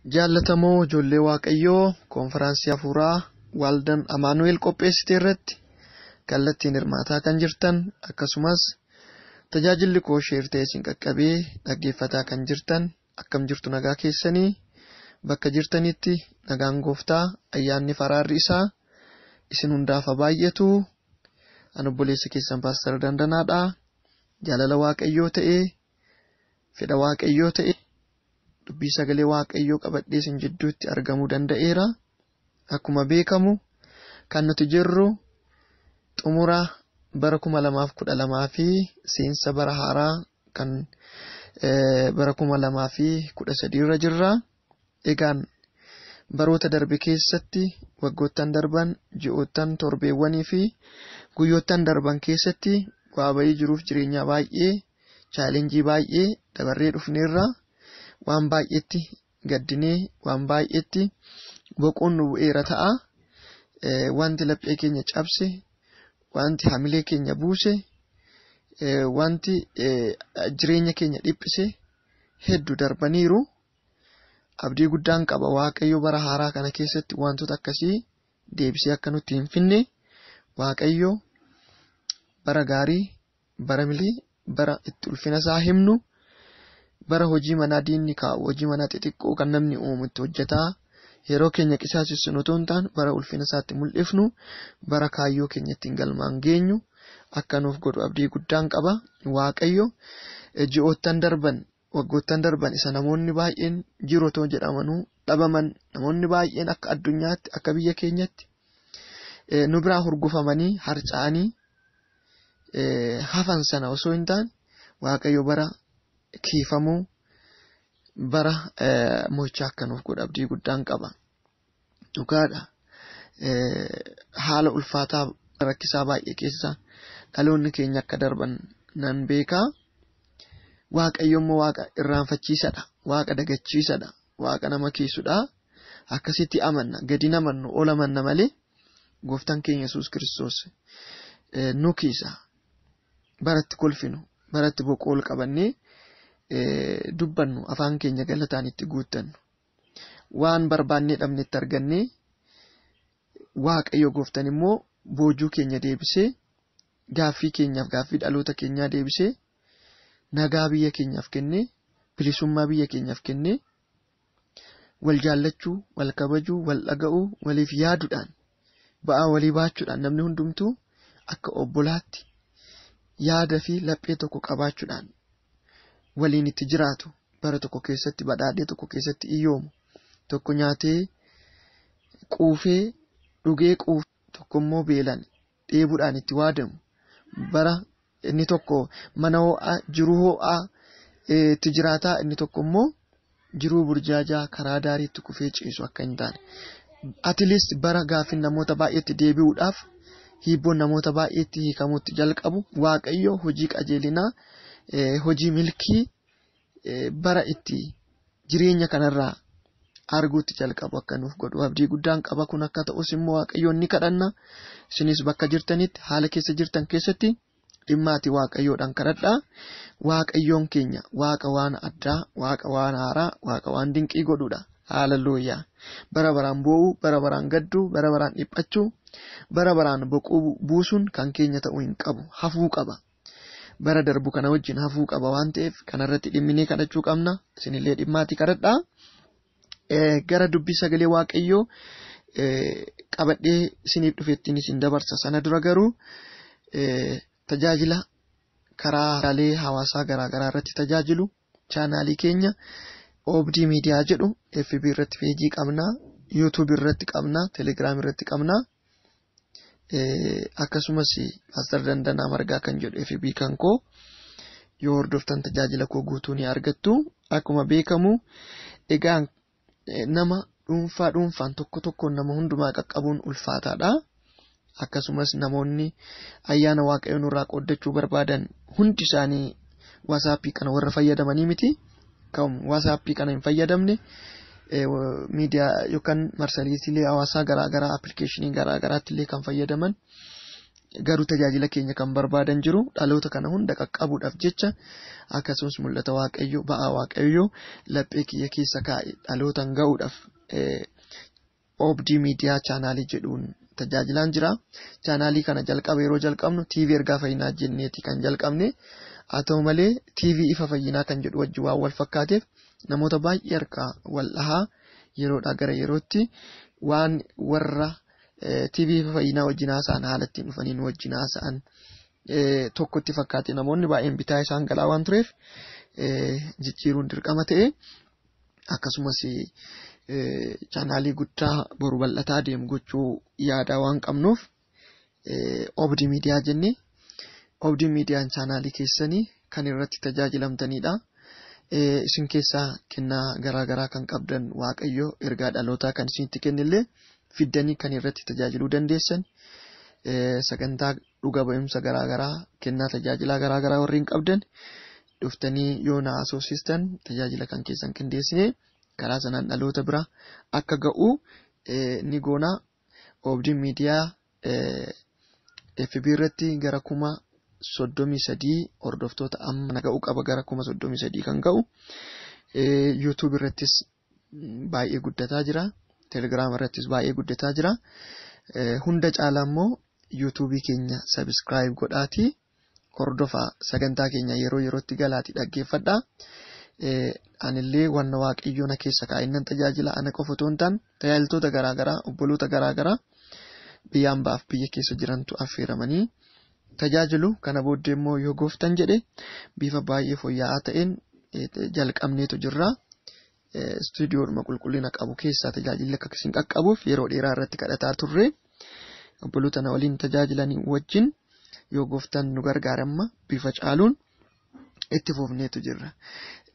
Jaallatamoo ijoollee Waaqayyoo koonfiraansii hafuuraa Waaldan Amaanu'el qopheessite irratti kallattiin hirmaataa kan jirtan, akkasumas tajaajilli koo share ta'ee isin qaqqabee dhaggeeffataa kan jirtan, akkam jirtu? Nagaa keessanii? Bakka jirtanitti nagaan gooftaa, ayyaanni faraarri isaa isin hundaaf haa baay'atu. An obboleessa keessan Paaster Dandanaadha. Jaalala Waaqayyoo ta'ee, fedha Waaqayyoo ta'ee, dubbii sagalee Waaqayyoo qabadhee isin jidduutti argamuu danda'eera. Akkuma beekamu kan nuti jirru xumura bara 2012 fi seensa bara haaraa kan bara 2013 irra jirra. Egaan baroota darbe keessatti, waggoottan darban, ji'oottan, torbeewwanii fi guyyoottan darban keessatti bu'aa bayii jiruuf jireenyaa baay'ee, challenge baay'ee dabarree dhufneerra. Waan baay'eetti gaddinee, waan baay'eetti boquun nu bu'eera ta'a. Wanti laphee keenya cabse, wanti hamilee keenya buuse, wanti jireenya keenya dhiphise hedduu darbaniiru. Abdii guddaan qaba, Waaqayyo bara haaraa kana keessatti wantoota akkasii deebisee akka nutti hin finne. Waaqayyo bara gaarii, bara milii, bara itti ulfina isaa himnu, bara hojii manaa diinni kaa'u, hojii manaa xixiqqoo kan namni uumu itti hojjetaa yeroo keenya qisaasessinu otoo hin taane, bara ulfina isaatti mul'ifnu, bara kaayyoo keenya ittiin galmaan geenyu akka nuuf godhu abdii guddaan qaba. Waaqayyo ji'oottan darban, waggoottan darban isa namoonni baay'een jiru otoo jedhamanuu dhabaman, namoonni baay'een akka addunyaatti, akka biyya keenyatti nu biraa hurgufamanii harca'anii hafan sana osoo hin taane, Waaqayyo bara kiifamuu, bara mo'ichaa akka nuuf godhu abdii guddaan qaba. Dhugaadha. Haala ulfaataa rakkisaa baay'ee keessa dhaloonni keenya akka darban nan beekaa. Waaqayyo immoo Waaqa irraanfachiisadha. Waaqa dagachiisadha. Waaqa nama kiisudha. Akkasitti amanna. Gadi namannu, ol amanna malee, gooftaan keenya Yesuus Kiristoos nu kiisa. Baratti kolfinu, baratti boqoo ol qabannee dubbannu, afaan keenya galataan itti guuttannu. Waan barbaannee dhabnetti argannee, Waaqayyo gooftaan immoo boojuu keenya deebisee, gaaffii keenyaaf, gaaffii dhaloota keenyaa deebisee, nagaa biyya keenyaaf kennee, bilisummaa biyya keenyaaf kennee, wal jaallachuu, wal kabajuu, wal dhaga'uu, waliif yaaduudhaan, ba'aa walii baachuudhaan, namni hundumtuu akka obbolaatti yaada fi laphee tokko qabaachuudhaan waliin itti jiraatu, bara tokko keessatti badhaadhee, tokko keessatti iyyoomu, tokko nyaatee quufee, dhugee quufee, tokko immoo beelaan dheebuudhaan itti waadamu, bara inni tokko mana ho'aa, jiruu ho'aa itti jiraataa, inni tokko immoo jiruu burjaajaa karaa daariitti kufee ciisu akka hin taane, at least bara gaaffiin namoota baay'eetti deebi'uudhaaf, hiibboon namoota baay'eetti hiikamuutti jalqabu, Waaqayyo hojii qajeelinaa, hojii milkii bara itti jireenya kanarraa arguutti jalqabu akka nuuf godhu abdii guddaan qaba. Kun akka ta'us immoo Waaqayyoon ni kadhanna. Isinis bakka jirtanitti, haala keessa jirtan keessatti dhimmaati Waaqayyoodhaan kadhadhaa. Waaqayyoon keenya Waaqa waan addaa, Waaqa waan haaraa, Waaqa waan dinqii godhudha. Haaleluyyaa! Bara baraan boo'uu, bara baraan gadduu, bara baraan dhiphachuu, bara baraan boquu buusuun kan keenya ta'uu hin qabu, hafuu qaba. Bara darbu kana wajjin hafuu qaba waan ta'eef, kanarratti dhimminee kadhachuu qabna. Isinillee dhimmaatii kadhadhaa. Gara dubbii sagalee Waaqayyoo qabadhee isiniif dhufettiin isin dabarsa. Sana dura garuu tajaajila karaalee hawaasaa garaagaraa irratti tajaajilu, chaanaalii keenya Oobdii Miidiyaa jedhu FB irratti peejii qabna, YouTube irratti qabna, Telegram irratti qabna. Akkasumas Paaster Dandanaa Margaa kan jedhu FB kan koo yoo hordoftan tajaajila koo guutuu ni argattu. Akkuma beekamu egaa nama dhuunfaa dhuunfaan, tokko tokkoon nama hundumaa qaqqabuun ulfaataadha. Akkasumas namoonni ayyaana Waaqayyoo nurraa qooddachuu barbaadan hundi isaanii WhatsAppii kana warra fayyadamanii miti. Kan WhatsAppii kana hin fayyadamne miidiyaa yookaan marsariitiilee hawaasaa garaagaraa, appilikeeshinii garaagaraatti illee kan fayyadaman Garuu tajaajila keenya kan barbaadan jiru dhaloota kana hunda qaqqabuudhaaf jecha akkasumas mul'ata Waaqayyoo ba'aa Waaqayyoo laphee kiyya keessa kaa'e dhalootaan ga'uudhaaf Oobdii Miidiyaa chaanaalii jedhuun tajaajilaan jira. Chaanaalii kana jalqaba yeroo jalqabnu TV Ergaa Fayyinaa jenneeti kan jalqabne. Haa ta'u malee TV Ifa Fayyinaa kan jedhu wajjin waan wal fakkaateef namoota baay'ee harkaa wal dhahaa yeroodhaa gara yerootti waan warra TV Ifa Fayyinaa wajjin haasa'an haala ittiin dhufanii nu wajjin haasa'an tokkotti fakkaate namoonni baay'een bitaa isaan galaa waan tureef jijjiiruun dirqama ta'e akkasumas chaanaalii guddaa boru bal'ataa deemu gochuu yaadaa waan qabnuuf Oobdii Miidiyaa jennee Oobdii Miidiyaan chaanaalii keessanii kan irratti tajaajilamtanidha. Isin keessaa kennaa garaagaraa kan qabdan Waaqayyo ergaa dhalootaa kan isinitti kennillee fiddanii kan irratti tajaajiluu dandeessan sagantaa dhuga ba'umsa garaagaraa kennaa tajaajilaa garaagaraa warreen qabdan dhuftanii yoo na haasofsiistan tajaajila kan keessan qindeessine karaa sanaan dhaloota bira akka ga'u ni goona. Oobdiin Miidiyaa FB irratti gara 33,000 hordoftoota amma ga'u qaba gara 33,000 kan ga'u. YouTube irrattis baay'ee guddataa jira. Telegram irrattis baay'ee guddataa jira. Hunda caalaa immoo YouTube keenya subscribe godhaatii hordofaa sagantaa keenya yeroo yerootti galaatii dhaggeeffadhaa. Anillee wanna Waaqayyoo na keessa kaa'innan tajaajila ana qofa otoo hin taane tajaajiltoota garaagaraa obboloota garaagaraa biyya ambaaf biyya keessa jirantu affeeramanii tajaajilu. Kana booddee immoo yoo gooftan jedhe bifa baay'ee fooyya'aa ta'een jalqabneetu jirra. Istuudiyoodhuma qulqullina qabu keessaa tajaajilli akka isin qaqqabuuf yeroo dheeraa irratti kadhataa turre obboloota na waliin tajaajilanii wajjin yoo gooftan nu gargaaramma bifa caaluun itti fufneetu jirra.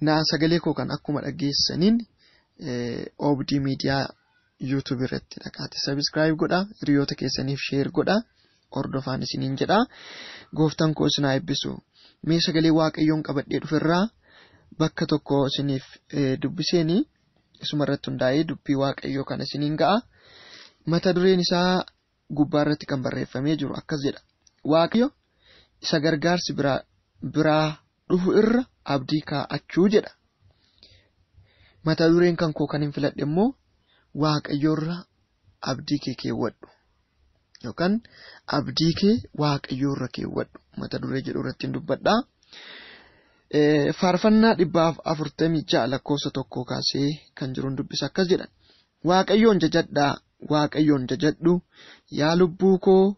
Na sagalee koo kan akkuma dhaggeessaniin Oobdii Miidiyaa YouTube irratti dhaqaate subscribe godhaa hiriyoota keessaniif share godhaa hordofaan isiniin jedhaa gooftaan koo isin haa eebbisu. Mee sagalee Waaqayyoon qabadhee dhuferraa bakka tokko isiniif dubbiseeni isuma irratti hundaa'ee dubbii Waaqayyoo kana isiniin ga'a. Mata dureen isaa gubbaa irratti kan barreeffamee jiru akkas jedha. Waaqayyo isa gargaarsi biraa dhufu irra abdii kaa'achuu jedha. Mata dureen kan koo kan hin filadhe immoo Waaqayyoorra abdii kee keewwadhu yookaan abdii kee Waaqayyoorra keewwadhu mata duree jedhu irratti hin dubbadha. Faarfannaa 146 lakkoofsa 1 kaasee kan jiruun dubbisa akkas jedha. Waaqayyoon jajadhaa, Waaqayyoon jajadhu, yaa lubbuu koo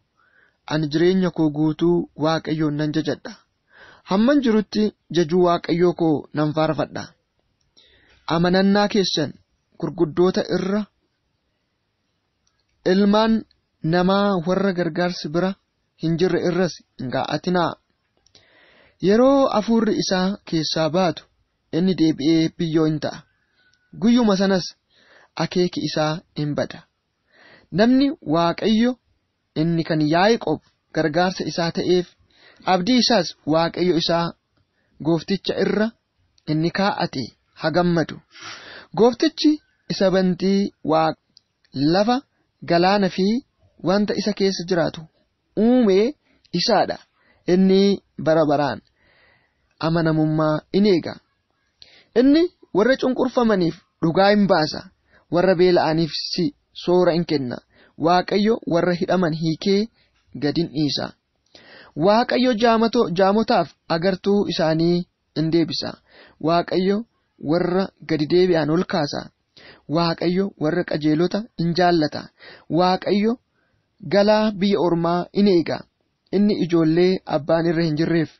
ani jireenya koo guutuu Waaqayyoon nan jajadha. Hamman jirutti jajuu Waaqayyoo koo nan faarfadha. Amanannaa keessan gurguddoota irra ilmaan namaa warra gargaarsi bira hin jirre irras hin kaa'atinaa. Yeroo hafuurri isaa keessaa baatu inni deebi'ee biyyoo hin ta'a. Guyyuma sanas akeeki isaa hin bada. Namni Waaqayyo inni kan Yaaqoob gargaarsa isaa ta'eef abdii isaas Waaqayyo isaa goofticha irra inni kaa'ate haa gammadu. Gooftichi isa bantii waaqa lafa galaana fi wanta isa keessa jiraatu uume isaadha. Inni bara baraan amanamummaa in eega. Inni warra cunqurfamaniif dhugaa hin baasa, warra beela'aniif soora in kenna. Waaqayyo warra hidhaman hiikee gad hin dhiisa. Waaqayyo jaamotaaf agartuu isaanii in deebisa. Waaqayyo warra gadi deebi'an ol kaasa. Waaqayyo warra qajeelota in jaallata. Waaqayyo galaa biyya ormaa in eega. Inni ijoollee abbaan irra hin jirreef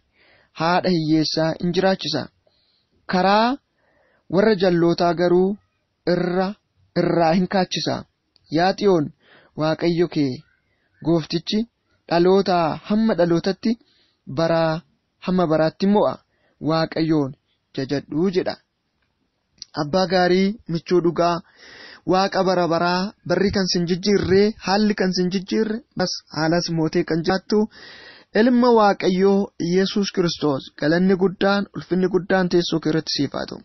haadha hiyyeessaa in jiraachisa. Karaa warra jallootaa garuu irraa hin kaachisa. Yaa Xiyoon, Waaqayyo kee gooftichi dhalootaa hamma dhalootatti baraa hamma baraatti mo'a. Waaqayyoon jajadhuu jedha. Abbaa gaarii michuu dhugaa Waaqa bara baraa barri kan sin jijjiirre haalli kan sin jijjiirre bas haalas mootee kan jiraattu ilma Waaqayyoo Yesuus Kiristoos galanni guddaan ulfinni guddaan teessoo kee irratti siif haa ta'u.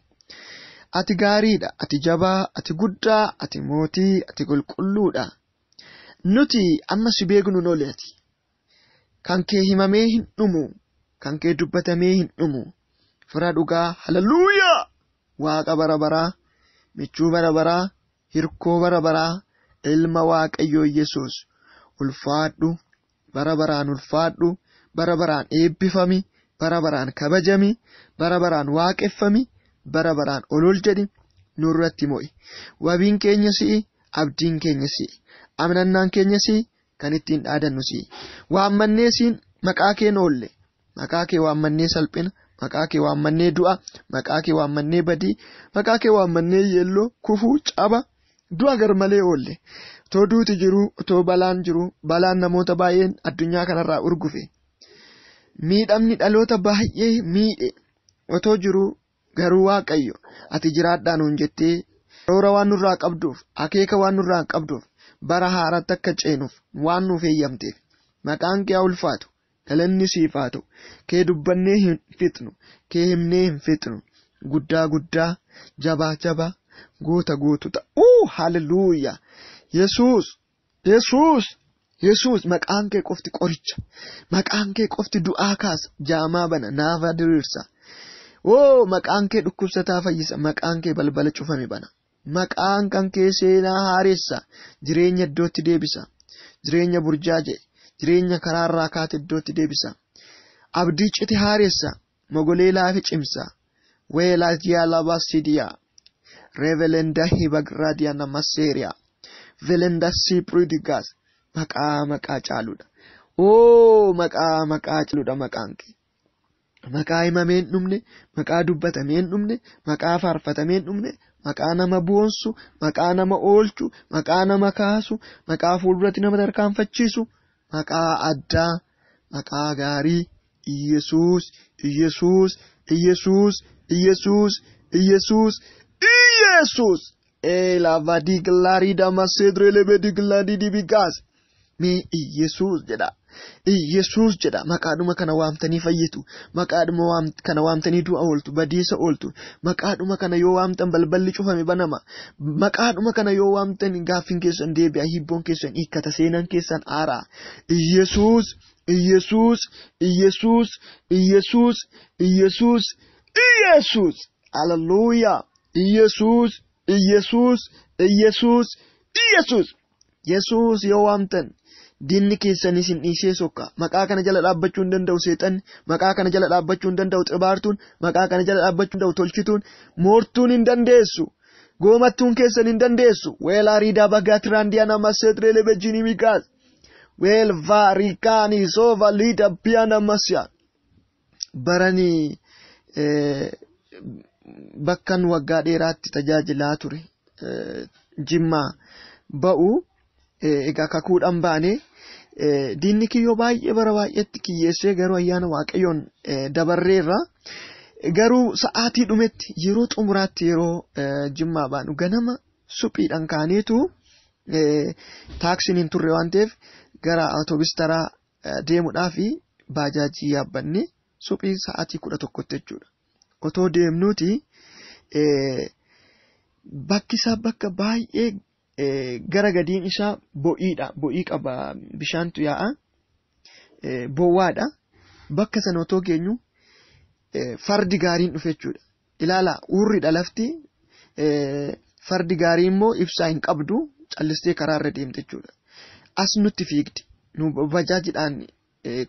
Ati gaariidha, ati jabaa, ati guddaa, ati mootii, ati qulqulluudha. Nuti amma si beeknu hin oole ati. Kan kee himamee hin dhumu. Kan kee dubbatamee hin dhumu. Fira dhugaa haleluuyaa! Waaqa bara baraa, michuu bara baraa, hirkoo bara baraa, ilma Waaqayyoo Yesuus ulfaadhu, bara baraan ulfaadhu, bara baraan eebbifami, bara baraan kabajami, bara baraan waaqeffami, bara baraan olol jedhi, nurratti mo'i. Wabiin keenya si'i, abdiin keenya si'i, amanannaan keenya si'i, kan ittiin dhaadannu si'i. Waammannee siin maqaa keen oolle, maqaa kee waammannee salphina, maqaa kee waammannee du'a, maqaa kee waammannee badii, maqaa kee waammannee yeelloo, kufuu, caba, du'a garmalee oolle. Otoo duuti jiruu, otoo balaan jiruu, balaan namoota baay'een addunyaa kanarraa urgufe. Miidhamni dhaloota baay'ee miidhe otoo jiruu garuu Waaqayyo ati jiraadhaa nuun jettee karoora waan nurraa qabduuf, akeeka waan nurraa qabduuf, bara haaraatti akka ceenuuf waan nuuf eeyyamteef maqaan kee haa ulfaatu, galanni siif haa ta'u. Kee dubbannee hin fixnu, kee himnee hin fixnu. Guddaa guddaa, jabaa jabaa, goota gootu ta'a. Haleluuyaa! Yesuus! Yesuus! Yesuus maqaan kee qofti qoricha. Maqaan kee qofti du'aa kaasa, jaamaa bana, naafa diriirsa. Oo maqaan kee dhukkubsataa fayyisa, maqaan kee balbala cufame bana. Maqaan kan kee seenaa haaressa, jireenya iddootti deebisa. Jireenya burjaaja'e, jireenya karaarraa kaate iddootti deebisa. Abdii cite haaressa, mogolee laafe cimsa. Weelaa jaalabaa sidiyaa. Revelenda hibagraadiyaa nama seeriyaa. Velenda sipridigaas. Maqaa maqaa caaluudha. Oo maqaa maqaa caaluudha maqaan kee. Maqaa himamee hin dhumne, maqaa dubbatamee hin dhumne, maqaa faarfatamee hin dhumne, maqaa nama boonsu, maqaa nama oolchu, maqaa nama kaasu, maqaa fuulduratti nama tarkaanfachiisu, maqaa addaa, maqaa gaarii, Iyesuus, Iyesuus, Iyesuus, Iyesuus, Iyesuus, Iyesuus. Eelava diglaarii damaseedree lebe diglaadii dibigaas. Mee Iyesuus jedha. Iyesuus jedha. Maqaadhuma kana waamtanii fayyitu. Maqaadhuma kana waamtanii du'a ooltu, badiisa ooltu. Maqaadhuma kana yoo waamtan balballi cufame banama. Maqaadhuma kana yoo waamtan gaaffiin keessan deebi'a, hibboon keessan hiikkata, seenaan keessan haaraa. Iyesuus, Iyesuus, Iyesuus, Iyesuus, Iyesuus, Iyesuus. Haleluuyaa. Iyesuus, Iyesuus, Iyesuus, Iyesuus. Yesuus yoo waamtan diinni keessan isin dhiisee sokka. Maqaa kana jala dhaabbachuu hin danda'u seexanni, maqaa kana jala dhaabbachuu hin danda'u xibaartuun, maqaa kana jala dhaabbachuu hin danda'u tolchituun, moortuun hin dandeessu. Goomattuun keessan hin dandeessu. Weelaa riidaa bagaatiraandiyaa nama seetree lebejiinii migaas. Weel vaarikaanii soova liida piyaana masyaa. Baranii bakkan waggaa dheeraatti tajaajilaa ture Jimmaa ba'u egaa kakuudhaan baane diinni kiyyoo baay'ee bara baay'eetti kiyyeessee garuu ayyaana Waaqayyoon dabarreerra. Garuu sa'aatii dhumetti yeroo xumuraatti yeroo Jimmaa baanu ganama suphiidhaan kaaneetu taaksiin hin turre waan ta'eef gara awutoobis taraa deemuudhaaf baajaajii yaabbanne suphii sa'aatii 11tti jechuudha. Otoo deemnuuti bakki isaa bakka baay'ee gara gadiin isaa bo'iidha. Bo'ii qaba bishaantu yaa'a. Bowwaadha. Bakka sana otoo geenyu fardi gaariin dhufe jechuudha. Ilaala urriidha lafti. Fardi gaarii immoo ibsaa hin qabdu callistee karaarra deemte jechuudha. As nutti fiigdi. Nu bajaajiidhaan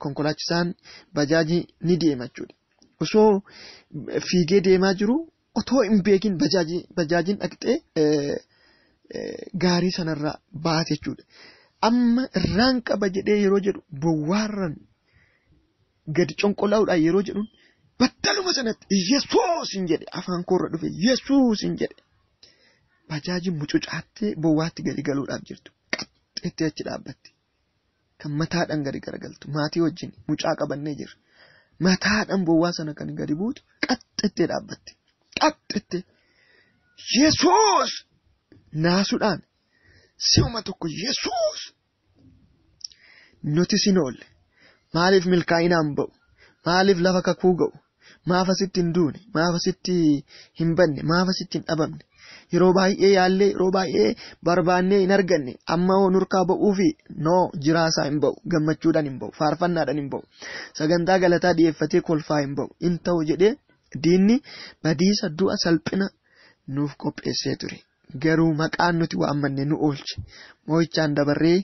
konkolaachisaan bajaajii ni deema jechuudha. Osoo fiigee deemaa jiru otoo hin beekin bajaajiin dhaqxee gaarii sanarraa baate jechuudha. Amma irraan qaba jedhee yeroo jedhu bowwaarran gadi conqolaa'uudhaan yeroo jedhuun battaluma sanatti Yesuus hin jedhe afaan koorra dhufe Yesuus hin jedhe. Bajaajiin mucucaattee bowwaatti gadi galuudhaaf jirtu qaxxeettee achi dhaabbatti. Kan mataadhaan gadi garagaltu maatii wajjin mucaa qabannee jirra. Mataadhaan bowwaa sana kan gadi buutu qaxxeettee dhaabbatti. Qaxxeettee Yesuus naasuudhaan si'uma tokko Yesuus nuti sin oolle maaliif milkaa'inaan ba'u maaliif lafa kakuu ga'u maaf asitti hin duune maaf asitti hin banne maaf asitti hin dhabamne Yeroo baay'ee yaallee, yeroo baay'ee barbaannee hin arganne. Amma hoo nurkaa ba'uu fi noo jiraasaa hin ba'u, gammachuudhaan hin ba'u, faarfannaadhaan hin ba'u, sagantaa galataa dhi'eeffatee kolfaa hin ba'u. In ta'u jedhee diinni badiisa, du'a, salphina nuuf qopheessee ture. Garuu maqaan nuti waammanne nu oolche. Moo'ichaan dabarree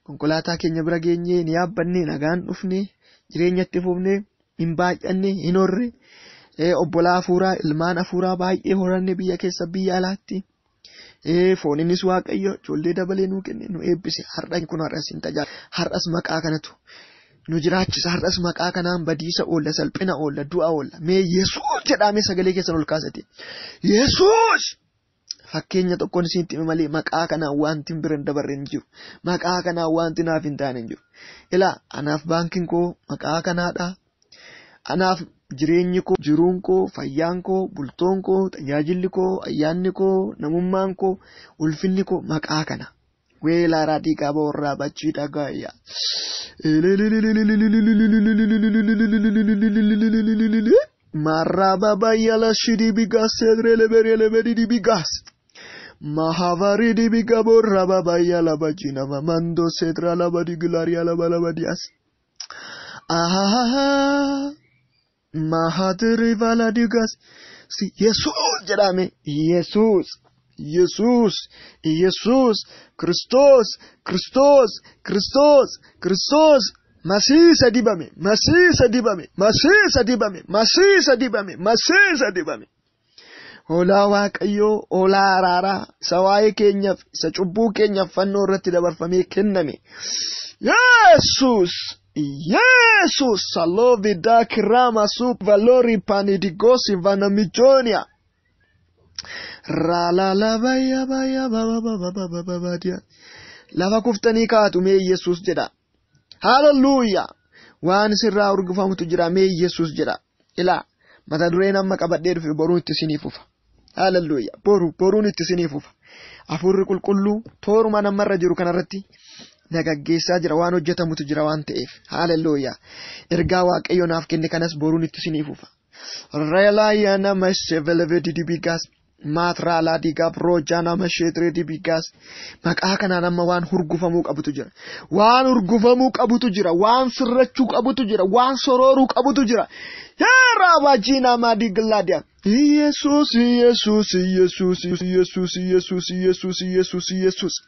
konkolaataa keenya bira geenyee ni yaabbanne, nagaan dhufne, jireenyatti fufne, hin baay'anne, hin horre. Obbolaa hafuuraa, ilmaan hafuuraa baay'ee horanne biyya keessa biyya alaatti. Fooninis Waaqayyo ijoollee dabalee nuu kenne, nu eebbise. Har'a kun har'as hin tajaajila. Har'as maqaa kanatu nu jiraachisa. Har'as maqaa kanaan badiisa oolla, salphina oolla, du'a oolla. Mee Yesuus jedhamee sagalee keessan ol kaasate. Yesuus! Fakkeenya tokkoon isinitti hime malee maqaa kanaan wanti bira hin dabarre hin jiru. Maqaa kanaan wanti naaf hin taane hin jiru. Ilaa, anaaf baankiin koo maqaa kanaadha. Anaaf jireenyi koo, jiruun koo, fayyaan koo, bultoon koo, tajaajilli koo, ayyaanni koo, namummaan koo, ulfinni koo maqaa kana. Weelaaraa diigaa boorraa bachii dhagaayya. Maraba bayala shidi bigas sedrele berele beridi bigas. Mahavari di bigabo raba bayala bajina mamando sedra la badi gloria la bala badias. Ah, Mahadri vala digas. Si Yesus jedhame, Yesus, Yesus, Yesus, Kristos, Kristos, Kristos, Kristos. Masiisa dibame, masiisa dibame, masiisa dibame, masiisa dibame, masiisa dibame. Hoolaa Waaqayyoo, hoolaa araaraa, isa waa'ee keenyaaf, isa cubbuu keenyaaf fannoo irratti dabarfamee kenname. Yesuus! Yesuus! Salovi dakirama sup valori panidigosi vanamijonia. Raalala baya baya baba baba baba baba dia. Lafa kuftanii kaatu mee Yesuus jedha. Hallelujah! Waan sirraa urgufamutu jira, mee Yesuus jedha. Ilaa, mata dureen amma qabadhee dhufe boruun itti isinii fufa. Hallelujah! Boru boruun itti isinii fufa. Hafuurri qulqulluu tooruma namarra jiru kanarratti na gaggeessaa jira, waan hojjetamutu jira waan ta'eef. Hallelujah! Ergaa Waaqayyo naaf kenne kanas boruun itti isinii fufa. Reelaa nama shevelevedidibigaas. Maatraalaa diigaa roojaa nama sheetiree dibigaas. Maqaa kanaan amma waan hurgufamuu qabutu jira. Waan hurgufamuu qabutu jira. Waan sirrachuu qabutu jira. Waan sorooruu qabutu jira. Yaa nama digilaadiya. Yesuus, Yesuus, Yesuus, Yesuus, Yesuus, Yesuus, Yesuus, Yesuus.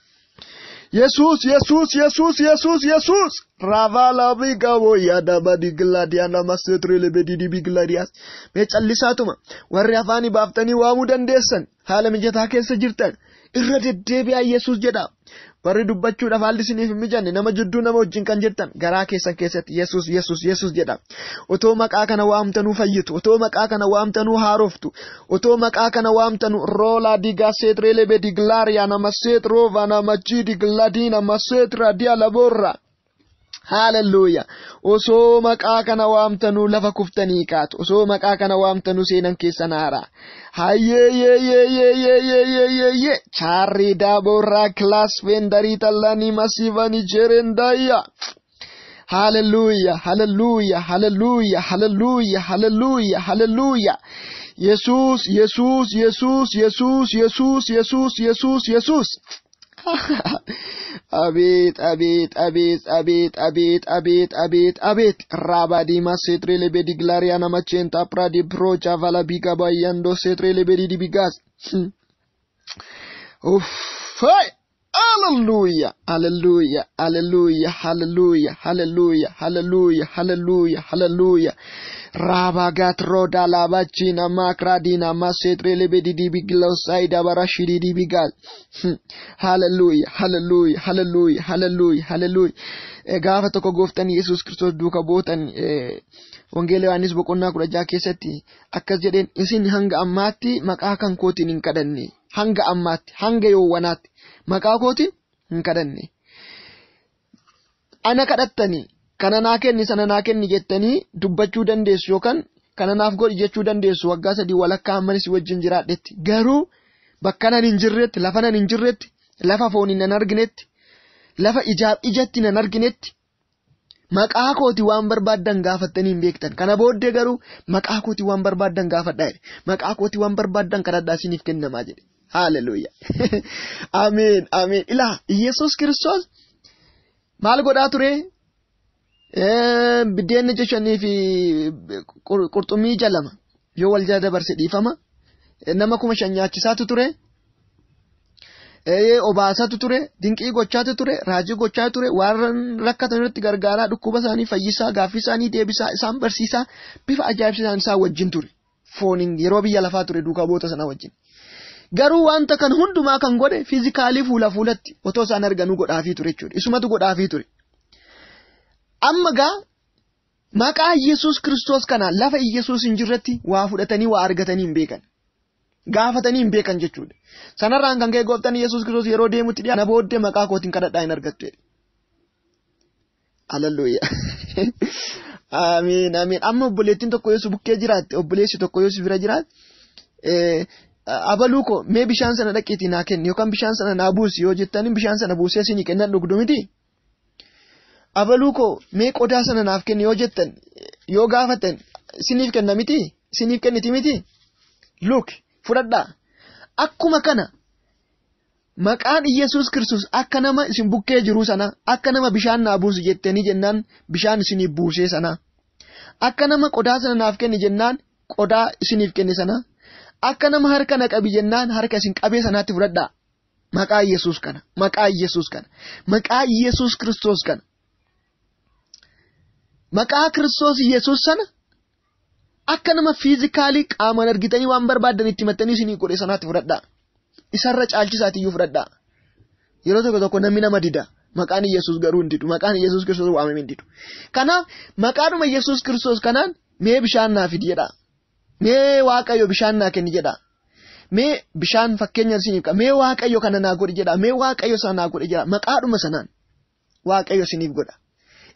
Yesuus, Yesuus, Yesuus, Yesuus, Yesuus. Ravala bigawo yaada digilaadiya nama seetiree lebedidi bigilaadiyaas. Mee callisaatuma warri afaanii baaftanii waamuu dandeessan, haala mijataa keessa jirtan, irra deddeebi'aa Yesuus jedha. Warri dubbachuudhaaf haalli isiniif hin mijanne, nama jidduu nama wajjin kan jirtan, garaa keessan keessatti Yesuus, Yesuus, Yesuus jedha. Otoo maqaa kana waamtanuu fayyitu, otoo maqaa kana waamtanuu haaroftu, otoo maqaa kana waamtanuu roolaa digaa seetiree lebedi gilaariyaa nama seetroova nama jiidi giladii nama seetira diya laboorra. Hallelujah. Osoo maqaa kana waamtanuu lafa kuftanii kaatu. Osoo maqaa kana waamtanuu seenan keessan haaraa. Hayyee yee yee yee yee yee yee yee yee. Chaarrii daaborraa kilaas fendarii tallanii masiivanii jerendayya. Hallelujah, hallelujah, hallelujah, hallelujah, hallelujah, hallelujah. Yesuus, Yesuus, Yesuus, Yesuus, Yesuus, Yesuus, Yesuus, Yesuus. Abeet, abeet, abeet, abeet, abeet, abeet, abeet, abeet. Rabadi masetre lebedi glaria namachenta pradi pro chavala biga bayando setre lebedi dibigas. Uff. Hallelujah, hallelujah, hallelujah, hallelujah, hallelujah, hallelujah, hallelujah, hallelujah. Rabagat roda labachina makradina masetre lebedi dibiglosaida barashidi dibigal. Hallelujah, hallelujah, hallelujah, hallelujah, hallelujah. Gaafa tokko gooftaan Yesuus Kiristoos duuka bootan Wangeela Yohaannis boqonnaa 16 keessatti akkas jedheen: isin hanga ammaatti maqaa kan kootiin hin kadhanne. Hanga ammaatti, hanga yoowwanaatti maqaa kootiin hin kadhanne. Ana kadhattanii kana naa kenni, sana naa kenni jettanii dubbachuu dandeessu, yookaan kana naaf godhi jechuu dandeessu waggaa 3 walakkaa amman isin wajjin jiraadhetti. Garuu bakka nan hin jirretti, lafa nan hin jirretti, lafa fooniin nan arginetti, lafa ijaaf ijatti nan arginetti maqaa kooti waan barbaaddan gaafattanii hin beektan. Kana booddee garuu maqaa kooti waan barbaaddan gaafadhaa jedhe. Maqaa kooti waan barbaaddan kadhadhaa, isiniif kennamaa jedhe. Haaleluyyaa. Ameen, ameen. Ilaa Iyyasuus Kiristoos maal godhaa ture? Biddeenni 5 fi qurxummii 2 yoo wal jala dabarse dhiifama. Nama 5,000 nyaachisaatu ture. Obaasatu ture, dinqii gochaatu ture, raajii gochaa ture, waan rakkatan irratti gargaaraa, dhukkuba isaanii fayyisaa, gaaffii isaanii deebisaa, isaan barsiisaa, bifa ajaa'ibsiisaan isaan wajjin ture. Fooniin yeroo biyya lafaa ture duukaa bu'oota sana wajjin. Garuu wanta kan hundumaa kan godhe fiizikaalii fuula fuulatti otoo isaan arganuu godhaafii ture jechuudha. Isumatu godhaafii ture. Amma gaa maqaa Iyyasuus Kiristoos kanaan lafa Iyyasuus hin jirretti waa fudhatanii waa argatanii hin beekan. Gaafatanii hin beekan jechuudha. Sanarraan kan ka'e gooftaan Iyyasuus Kiristoos yeroo deemutti dhiyaatu na booddee maqaa kootiin kadhadhaa hin argattu jedhe. Haleluuyaa. Ameen, ameen. Amma obboleettiin tokko yoo si bukkee jiraatte, obboleessi tokko yoo si bira jiraatte, abaluu koo mee bishaan sana dhaqiitii naa kenni yookaan bishaan sana naa buusi yoo jettaniin bishaan sana buusee isinii kennan dhugdu miti. Abaluu koo mee qodaa sana naaf kenni yoo jettan yoo gaafatan isiniif kenna miti, isiniif kenniti miti. Look, fudhadhaa. Akkuma kana maqaan Iyyasuus Kiristoos akka nama isin bukkee jiruu sana, akka nama bishaan naa buusi jettanii jennaan bishaan isiniif buusee sana, akka nama qodaa sana naaf kenni jennaan qodaa isiniif kenne sana, akka nama harka na qabi jennaan harka isin qabee sanaatti fudhadhaa. Maqaa Iyyasuus kana, maqaa Iyyasuus kana, maqaa Iyyasuus Kiristoos kana. Maqaa Kiristoos Iyyasuus sana akka nama fiizikaalii qaamaan argitanii waan barbaaddan itti himattanii isinii godhe sanaatti fudhadhaa. Isarra caalchisaatiyyuu fudhadhaa. Yeroo tokko tokko namni nama dida. Maqaan Iyyasuus garuu hin didu. Maqaan Iyyasuus Kiristoos waamame hin didu. Kanaaf maqaadhuma Iyyasuus Kiristoos kanaan mee bishaan naa fidi jedhaa. Mee Waaqayyo bishaan naa kenni jedhaa. Mee bishaan fakkeenya isiniif qaba. Mee Waaqayyo kana naa godhi jedhaa. Mee Waaqayyo sana naa godhi jedhaa. Maqaadhuma sanaan Waaqayyo isiniif godha.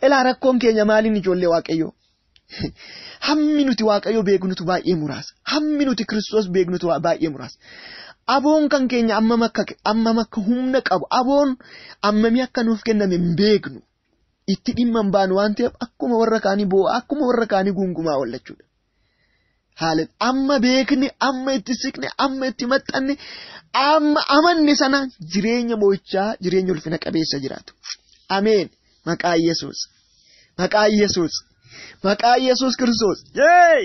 Ilaa rakkoon keenya maaliin ijoollee Waaqayyoo? Hammi nuti Waaqayyo beeknutu baay'ee muraasa. Hammi nuti Kiristoos beeknutu baay'ee muraasa. Aboon kan keenya ammam akka humna qabu, aboon ammamii akka nuuf kenname hin beeknu. Itti dhimma hin baanu waan ta'eef akkuma warra kaanii boo'a, akkuma warra kaanii guungumaa oolla jechuudha. Haalan amma beekne, amma itti siqne, amma itti maxxanne, amma amanne sana jireenya mo'ichaa, jireenya ulfina qabeessa jiraatu. Ameen. Maqaa Yesuus. Maqaa Yesuus. Maqaa Yesuus Kiristoos. Yeey!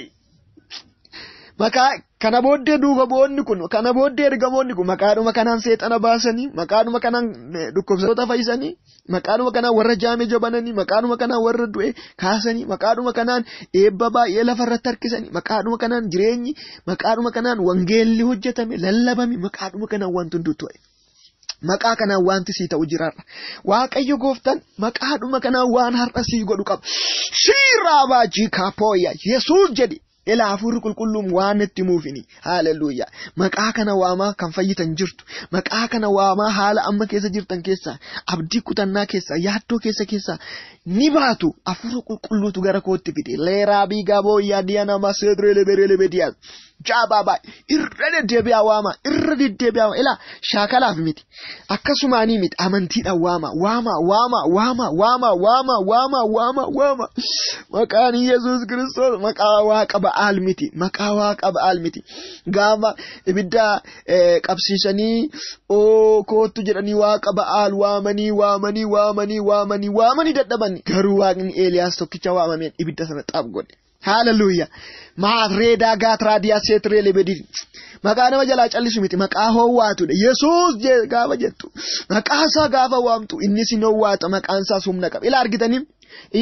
Maqaa kana booddee duuka bu'oonni kun, kana booddee ergamoonni kun maqaadhuma kanaan seexana baasanii, maqaadhuma kanaan dhukkubsattoota fayyisanii, maqaadhuma kanaan warra jaame jabananii, maqaadhuma kanaan warra du'e kaasanii, maqaadhuma kanaan eebba baay'ee lafarratti harkisanii, maqaadhuma kanaan jireenyi, maqaadhuma kanaan wangeelli hojjetame, lallabame, maqaadhuma kanaan wanti hunduu ta'e. Maqaa kanaan wanti sii ta'u jiraarra. Waaqayyo gooftaan maqaadhuma kanaan waan har'a sii godhu qaba. Shiiraa baajii kaapooya Yesuus jedhi. Ilaa hafuurri qulqulluun waan itti muufini. Haaleluyyaa. Maqaa kana waamaa kan fayyitan jirtu. Maqaa kana waamaa haala amma keessa jirtan keessaa, abdii kutannaa keessaa, yaaddoo keessa keessaa ni baatu. Hafuura qulqulluutu gara kootti fide. Leeraa biigaa booyyaa diyaana maseedree leberee lebediyaas. Jaabaa irra deddeebi'aa waamaa, irra deddeebi'aa waamaa. Ilaa shaakalaaf miti. Akkasumaanii miti amantiidhaan waamaa, waamaa, waamaa, waamaa, waamaa, waamaa, waamaa, waamaa, waamaa. Maqaan Yesuus Kiristoos maqaa waaqa Ba'aal miti. Maqaa waaqa Ba'aal miti. Gaafa ibidda qabsiisanii oo koottu jedhanii waaqa Ba'aal waamanii, waamanii, waamanii, waamanii, waamanii dadhaban. Garuu waaqni Eeliyaas tokkicha waamameen ibidda sana xaaf godhe. Haaleluyyaa. Maatreedaa gaatiraadiyaa seetiree lebedii. Maqaa nama jalaa callisu miti. Maqaa hoowwaatudha. Yesuus gaafa jettu. Maqaa isaa gaafa waamtu inni sin hoowwaata. Maqaan isaas humna qaba. Ilaa argitanii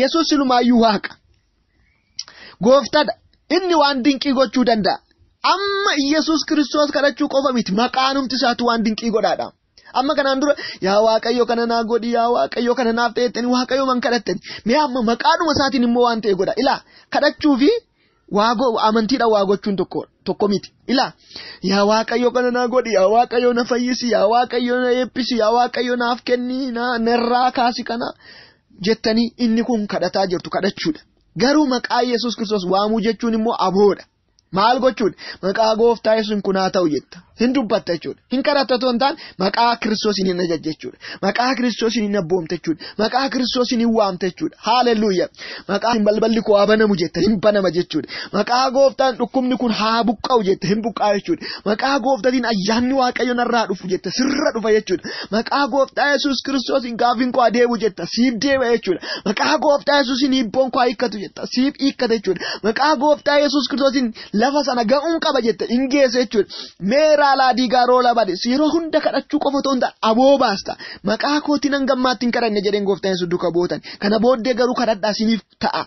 Yesuus silumaayyuu waaqa. Gooftadha. Inni waan dinqii gochuu danda'a. Amma Yesuus Kiristoos kadhachuu qofa miti. Maqaanumti isaatu waan dinqii godhaadha. Amma kanaan dura yaa Waaqayyo kana naa godhi, yaa Waaqayyo kana naaf ta'e jettanii Waaqayyo man kadhattani. Mee amma maqaadhuma isaatiin immoo waan ta'e godha. Ilaa kadhachuu fi amantiidhaan waa gochuun tokko miti. Ilaa yaa Waaqayyo kana naa godhi, yaa Waaqayyo na fayyisi, yaa Waaqayyo na eebbisi, yaa Waaqayyo naaf kenni, narraa kaasi kana jettanii inni kun kadhataa jirtu kadhachuudha. Garuu maqaa Yesuus Kiristoos waamuu jechuun immoo aboodha. Maal gochuudha? Maqaa gooftaa Yesuus kun haa ta'u jetta. Hin dubbatta jechuudha. Hin kadhatta otoo hin taane maqaa Kiristoosiin hin ajajja jechuudha. Maqaa Kiristoosiin hin abboomta jechuudha. Maqaa Kiristoosiin hin waamta jechuudha. Haaleluyyaa. Maqaa balballi koo haa banamu jetta hin banama jechuudha. Maqaa gooftaan dhukkubni kun haa buqqa'u jetta hin buqqa'a jechuudha. Maqaa gooftaatiin ayyaanni Waaqayyo narraa dhufu jetta sirra dhufa jechuudha. Maqaa gooftaa Yesuus Kiristoosiin gaaffiin koo adeemu jetta siif deema jechuudha. Maqaa gooftaa Yesuusiin hiibboon koo hiikkatu jetta siif hiikkata jechuudha. Maqaa gooftaa Yesuus Kiristoosiin lafa sana ga'uun qaba jetta hin geessa jechuudha. Meeraa laadii gaaroo labade yeroo hunda kadhachuu qofa otoo hin taane aboo baasta. Maqaa kootiin hanga ammaatti hin kadhanne jedheen gooftaan Yesuus duuka bu'ootan. Kana booddee garuu kadhadhaa isiniif ta'a.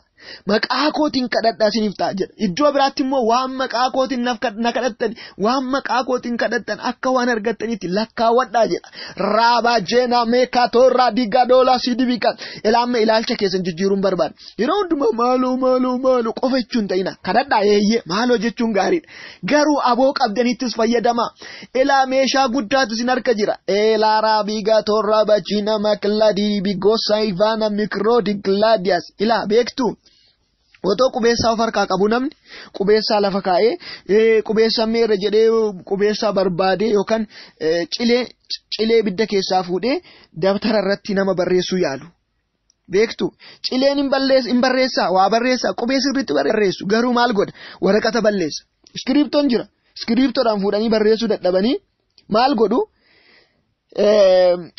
Maqaa kootiin kadhadhaa isiniif ta'a jedha. Iddoo biraatti immoo waan maqaa kootiin na kadhattan waan maqaa kootiin kadhattan akka waan argattanitti lakkaawwadhaa jedha. Raabaa jeenaa meekaa toorraa diigaa doolaa sidibiqa. Ilaamme ilaalcha keessan jijjiiruun barbaada. Yeroo hundumaa maaloo maaloo maaloo qofa jechuun ta'ina. Kadhadhaa eeyyee maaloo jechuun gaariidha. Garuu aboo qabdanittis fayyadamaa. Ilaa meeshaa guddaatu isin harka jira. Eelaa raabiigaa toorraa bachiina makiladii bigosa ivaana mikroodi gilaadiyaas. Ilaa beektuu? Otoo qubeessaa of harkaa qabu namni qubeessaa lafa kaa'ee qubeessaa meerra jedhee qubeessaa barbaadee yookaan cilee ibidda keessaa fuudhee dabtara irratti nama barreessuu yaalu. Beektu cileen hin barreessaa waa barreessaa qubee sirriitti barreessu garuu maal godha waraqata balleessa. Iskiriiptoon jira iskiriiptoodhaan fuudhanii barreessuu dadhabanii maal godhu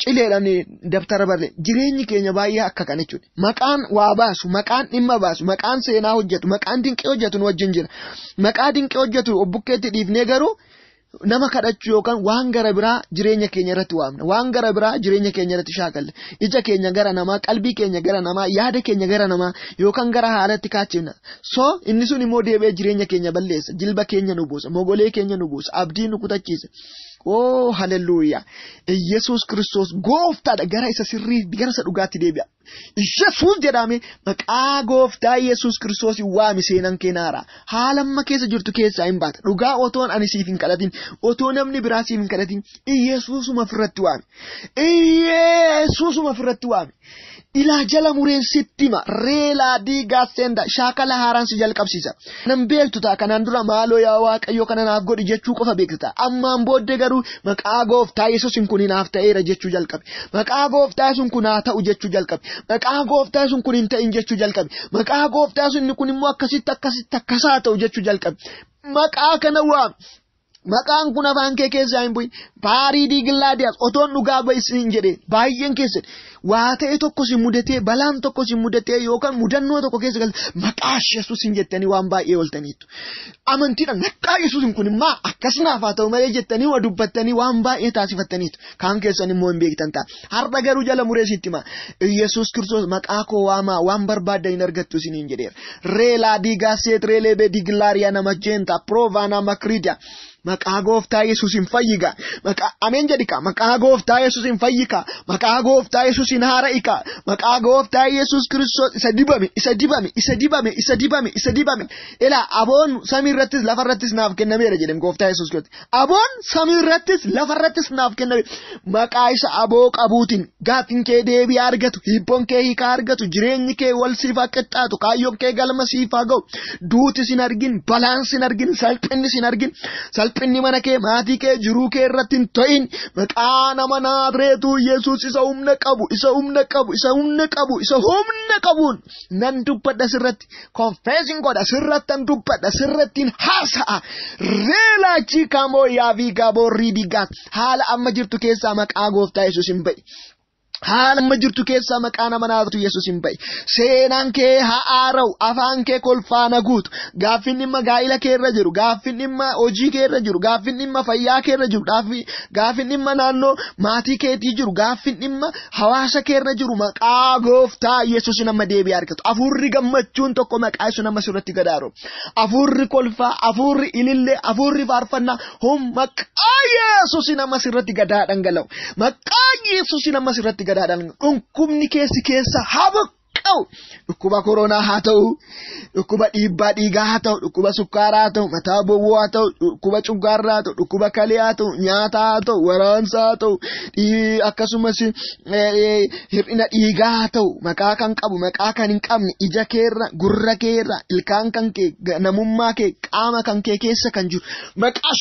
cileedhaan dabtara barree jireenyi keenya baay'ee akka kana jechuudha. Maqaan waa baasu, maqaan dhimma baasu, maqaan seenaa hojjetu, maqaan dinqii hojjetu nu wajjin jira. Maqaa dinqii hojjetu obbukkeetti dhiifnee garuu nama kadhachuu yookaan waan gara biraa jireenya keenya irratti waamna. Waan gara biraa jireenya keenya irratti shaakalla. Ija keenya gara namaa, qalbii keenya gara namaa, yaada keenya gara namaa yookaan gara haalatti kaachifna. So inni sun immoo deebi'ee jireenya keenya balleessa. Jilba keenya nu buusa, mogolee keenya nu buusa, abdii nu kutachiisa. Oh haleluuyaa. Yesuus Kiristoos gooftaadha gara isa sirrii gara isa dhugaatti deebi'a. Yesuus jedhame maqaa gooftaa Yesuus Kiristoos waami seenan keenaara. Haala amma keessa jirtu keessaa hin baata. Dhugaa otoon ani siif hin kadhatin, otoo namni biraa siif hin kadhatin, Yesuusuma ofirratti waami. Yesuusuma ofirratti waami. Ilaa jala mureen sitti hima. Reelaa diigaa seenda shaakala haaraan si jalqabsiisa. Nan beektu ta'a kanaan dura maaloo yaa Waaqayyo kana naaf godhi jechuu qofa beektu ta'a. Ammaan booddee garuu maqaa gooftaa Yesuusin kun naaf ta'eera jechuu jalqabe. Maqaa gooftaa Yesuun kun haa ta'u jechuu jalqabe. Maqaa gooftaa Yesuun kun hin ta'in jechuu jalqabe. Maqaa gooftaa Yesuun kun immoo akkasitti akkasitti akkasaa ta'u jechuu jalqabe. Maqaa kana waami. Maqaan kun afaan kee keessaa hin bu'in. Paarii diigillaadiyaas otoon dhugaa ba'isin jedhee baay'een keessan waa ta'e tokko si mudatee balaan tokko si mudatee yookaan mudannoo tokko keessa galte maqaa Yesuusin jettanii waan baay'ee ooltaniitu. Amantiidhaan maqaa Yesuusin kun immoo akkas naaf haa ta'u malee jettanii waa dubbattanii waan baay'ee taasifattaniitu. Kaan keessan immoo hin beektan ta'a. Har'a garuu jala muree sitti hima. Yesuus Kiristoos maqaa koo waamaa waan barbaaddan hin argattu isiniin jedheera. Reelaa diigaa seet reelee digilaariyaa nama jeenta proovaanaa makriidiyaa. Maqaa gooftaa Yesuusin fayyika. Maqaa ameen jedhika. Maqaa gooftaa Yesuusin fayyika. Maqaa gooftaa Yesuusin haara'ika. Maqaa gooftaa Yesuus Kiristoos isa dibame, isa dibame, isa dibame, isa dibame, isa dibame. Ilaa aboon samii irrattis lafa irrattis naaf kennameera jedhem gooftaa Yesuus Kiristoos. Aboon samii irrattis lafa irrattis naaf kenname. Maqaa isa aboo qabuutiin gaaffiin kee deebii argatu, hiibboon kee hiikaa argatu, jireenyi kee wal siif haa qixxaatu, kaayyoon kee galma siif haa ga'u. Duuti sin argin, balaan sin argin, salphinni sin argin, salphinni mana kee, maatii kee, jiruu kee irratti hin ta'in. Maqaa nama Naazreetuu Yesuus isa humna qabu, isa humna qabu, isa humna qabu, isa humna qabuun nan dubbadha sirratti. Confessing godha sirrattan dubbadha sirrattiin haasa'a. Reelaa chiikamoo yaavii gaaboo riidigaas haala amma jirtu keessaa maqaa gooftaa Yesuus hin ba'i. Haala amma jirtu keessaa maqaa nama Naazreetu Yesuus hin ba'i. Seenaan kee haa haara'u, afaan kee kolfaana guutu. Gaaffiin dhimma gaa'ila kee irra jiru, gaaffiin dhimma hojii kee irra jiru, gaaffiin dhimma fayyaa kee irra jiru, gaaffiin dhimma naannoo maatii keetii jiru, gaaffiin dhimma hawaasa kee irra jiru maqaa gooftaa Yesuus nama deebi'ee argatu. Afuurri gammachuun tokko maqaa Yesuus nama sirratti gadaaru. Afuurri kolfaa, afuurri ilillee, afuurri faarfannaa hum maqaa Yesuus nama sirratti gadaa dhangala'u. Maqaa Yesuus nama sirratti gadaadhaan dhukkubni keessi keessa haa buqqa'u. buqqa'u. Dhukkuba koronaa haa ta'u, dhukkuba dhiibbaa dhiigaa haa ta'u, dhukkuba sukkaaraa haa ta'u, mataa bowwoo haa ta'u, dhukkuba cuggaarraa haa ta'u, dhukkuba kalee haa ta'u, nyaataa haa ta'u, waraansa haa ta'u, akkasumas hir'ina dhiigaa haa ta'u, maqaa kan qabu, maqaa kan hin qabne, ija keerra, gurra keerra, ilkaan kan kee, namummaa kee, qaama kan kee keessa kan jiru, maqaa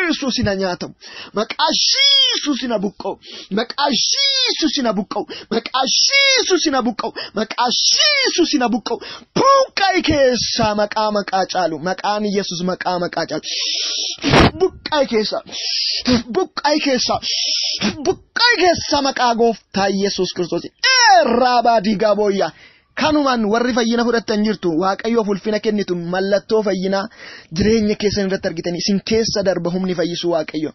Yesuusiin haa nyaatamu, maqaa Yesuusiin haa buqqa'u, maqaa Yesuusiin haa buqqa'u, maqaa Yesuusiin haa buqqa'u, maqaa Yesuusiin haa buqqa'u. Buqqa'i keessaa maqaa maqaa caalu, maqaan Yesuus maqaa maqaa caalu. Buqqa'i keessaa, buqqa'i keessaa, buqqa'i keessaa maqaa gooftaa Yesuus Kiristoos. Eerraa diigaa booyyaa. Kanumaan warri fayyina fudhattan jirtu, Waaqayyoof ulfina kennitu, mallattoo fayyinaa jireenya keessan irratti argitanii isin keessa darba humni fayyisuu Waaqayyo.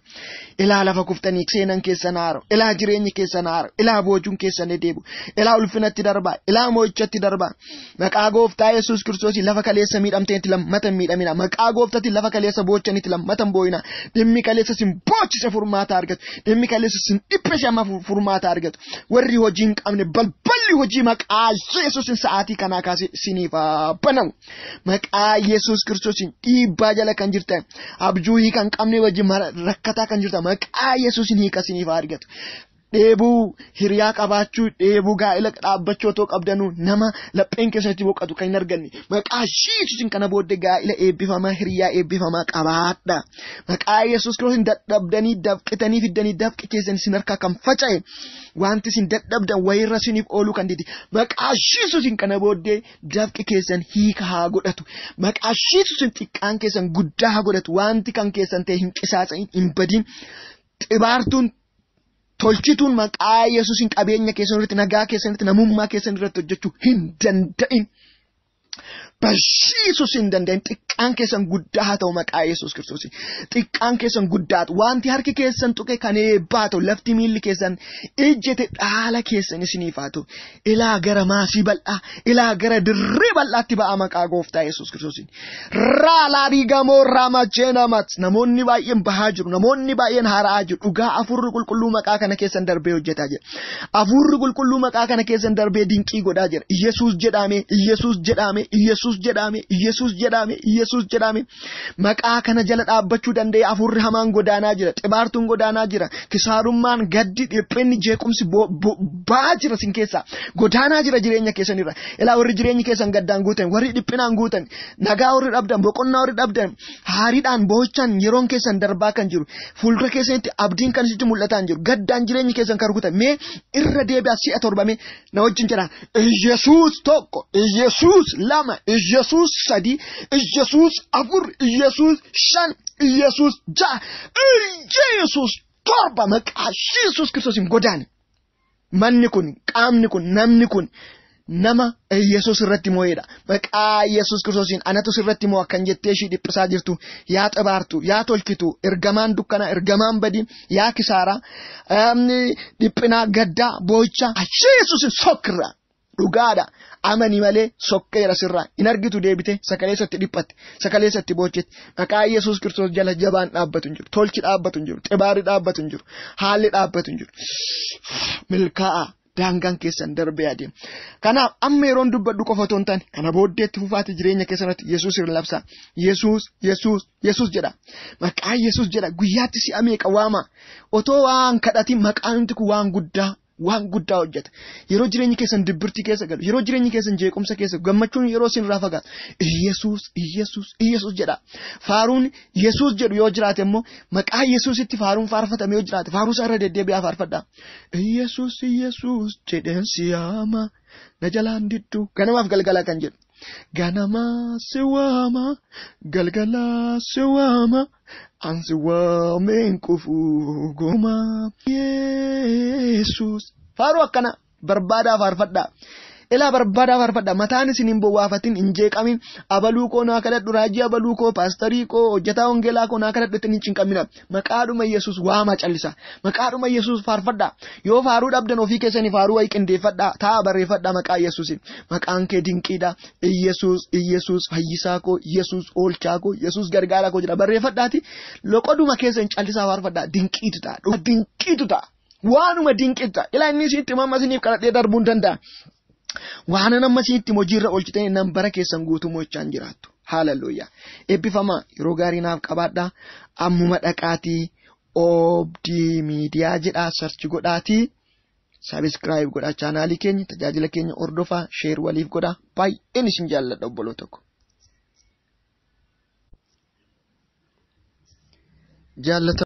Ilaa lafa kuftanii seenan keessan haaro, ilaa jireenyi keessan haaro, ilaa boojuun keessan deebu, ilaa ulfinatti darba, ilaa mo'ichatti darba. Maqaa gooftaa Yesuus Kiristoos lafa kaleessa miidhamteetti lammata hin miidhamina. Maqaa gooftaatti lafa kaleessa boochanitti lammata hin boo'ina. Dhimmi kaleessa isin boochise furmaata argatu. Dhimmi kaleessa isin dhiphise amma furmaata argatu. Warri hojii hin qabne balballi hojii maqaa Yesuusin sa'aatii kanaa kaasee isiniif haa banamu. Maqaa Yesuus Kiristoosiin dhiibbaa jala kan jirtan, abjuu hiika hin qabne wajjin rakkataa kan jirtan, maqaa Yesuusin hiika isiniif haa argatu. Dheebuu hiriyaa qabaachuu, dheebuu gaa'ela dhaabbachuu otoo qabdanuu nama lapheen keessatti boqotu kan hin arganne, maqaa Yesuusin kana booddee gaa'ela eebbifamaa, hiriyaa eebbifamaa qabaadha. Maqaa Yesuus Kiristoosiin dadhabdanii dafqitanii fiddanii dafqi keessan isin harkaa kan faca'e, wanti isin dadhabdan wayirra isiniif ooluu kan didi, maqaa Yesuusin kana booddee dafqi keessan hiika haa godhatu. Maqaa Yesuusin xiqqaan keessan guddaa haa godhatu. Wanti kan keessan ta'e hin qisaasa'in, hin badin. Xibaartuun tolchituun maqaa Yesuusin qabeenya keessan irratti, nagaa keessan irratti, namummaa keessan irratti hojjechuu hin danda'in. Barsiisuus hin danda'in. Xiqqaan keessan guddaa haa ta'u maqaa Yesuus Kiristoos. Xiqqaan keessan guddaa ta'u. Wanti harki keessan tuqe kan eebbaa ta'u. Lafti miilli keessan ijjete dhaala keessan isiniif haa ta'u. Ilaa gara maasii bal'aa, ilaa gara dirree bal'aatti ba'a maqaa gooftaa Yesuus Kiristoos. Raalaarii gamoo raamacheenamat. Namoonni baay'een bahaa jiru. Namoonni baay'een haara'aa jiru. Dhugaa Hafuurri Qulqulluu maqaa kana keessan darbee hojjetaa jira. Hafuurri Qulqulluu maqaa kana keessan darbee dinqii godhaa jira. Yesuus jedhame, Yesuus jedhame, Yesuus jedhame, Yesuus jedhame, Yesuus jedhame. Maqaa kana jala dhaabbachuu danda'e hafuurri hamaan godaanaa jira. Xibaartuun godaanaa jira. Kisaarummaan, gaddi, dhiphinni, jeequmsi ba'aa jira isin keessaa. Godaanaa jira jireenya keessanirra. Ilaa warri jireenyi keessan gaddaan guutan, warri dhiphinaan guutan, nagaa warri dhabdan, boqonnaa warri dhabdan, haariidhaan boo'ichaan yeroon keessan darbaa kan jiru, fuuldura keessanitti abdiin kan isitti mul'ataa hin jiru, gaddaan jireenyi keessan kan rukutan, mee irra deebi'aa si'a torbame na wajjin jedhaa. Yesuus 1, Yesuus 2, Yesuus 3, Yesuus 4, Yesuus 5, Yesuus 6, Yesuus 7 maqaa Yesuus Kiristoosiin godaane. Manni kun, qaamni kun, namni kun nama Yesuus irratti moo'edha. Maqaa Yesuus Kiristoosiin anatu sirratti moo'a kan jettee ishii dhiphisaa jirtu, yaa xibaartu, yaa tolchitu, ergamaan dukkanaa, ergamaan badii, yaa kisaaraa, dhiphinaa, gaddaa, boo'ichaa, Yesuusin sokkirra. Dhugaadha. Amani malee sokkeera sirraa. Hin argitu deebite sakaleessatti dhiphatte, sakaleessatti boochetti. Maqaa Yesuus Kiristoos jala jabaan dhaabbatu hin jiru. Tolchi dhaabbatu hin jiru. Xibaarri dhaabbatu hin jiru. Haalli dhaabbatu hin jiru. Milkaa'aa daangaan keessan darbee adeema. Kanaaf amma yeroon dubbadhu qofa otoo hin taane kana booddeetti fufaati jireenya keessan irratti Yesuus irra labsaa. Yesuus, Yesuus, Yesuus jedha. Maqaa Yesuus jedha. Guyyaatti si'a meeqa waama. Otoo waan kadhatiin maqaan nuti kun waan guddaa, waan guddaa hojjeta. Yeroo jireenyi keessan dibbirtii keessa galu, yeroo jireenyi keessan jeequmsa keessa galu, gammachuun yeroo isin irraa fagaatu, Yesuus, Yesuus, Yesuus jedha. Faaruun Yesuus jedhu yoo jiraate immoo maqaa Yesuusitti faaruun faarfatame yoo jiraate faaruu isaa irra deddeebi'aa faarfadha. Yesuus, Yesuus jedheen si yaama, na jalaan diddu, ganamaaf galgala kan jedhu. Ganamaa si waama, galgalaa si waama, an si waameen kufuu goma. Yesuus. Faaruu akkana barbaadaa faarfadhaa. Ilaa barbaadaa faarfadhaa. Mataan isin hin bowwaafatin, hin jeeqamin. Abaluu koo naa kadhadhu, raajii abaluu koo, paastarii koo, hojjetaa wangeelaa koo naa kadhadhu ittiin hin cinqamina. Maqaadhuma Yesuus waama callisa. Maqaadhuma Yesuus faarfadhaa. Yoo faaruu dhabdan ofii keessanii faaruu wayii qindeeffadhaa. Taa'a barreeffadhaa maqaa Yesuusin. Maqaan kee dinqiidha. Yesuus, Yesuus fayyisaa koo, Yesuus oolchaa koo, Yesuus gargaaraa koo jedha. Barreeffadhaati. Loqoduma keessa hin callisaa faarfadhaa. Dinqiitu ta'a. Dinqiitu ta'a. Waanuma dinqiitu ta'a. Ilaa inni isitti mamma isiniif kadhadhee darbuu hin danda'a. Waanan amma isinitti hojiirra oolchitanii nan bara keessan guutuu mo'ichaan jiraattu. Haaleluyyaa. Eebbifamaa yeroo gaarii naaf qabaadhaa. Ammuma dhaqaatii Oobdii Miidiyaa jedhaa search godhaatii. Subscribe godhaa chaanaalii keenya, tajaajila keenya hordofaa, share waliif godhaa. Baay'een isin jaalladha obboloota ko. Jaallata.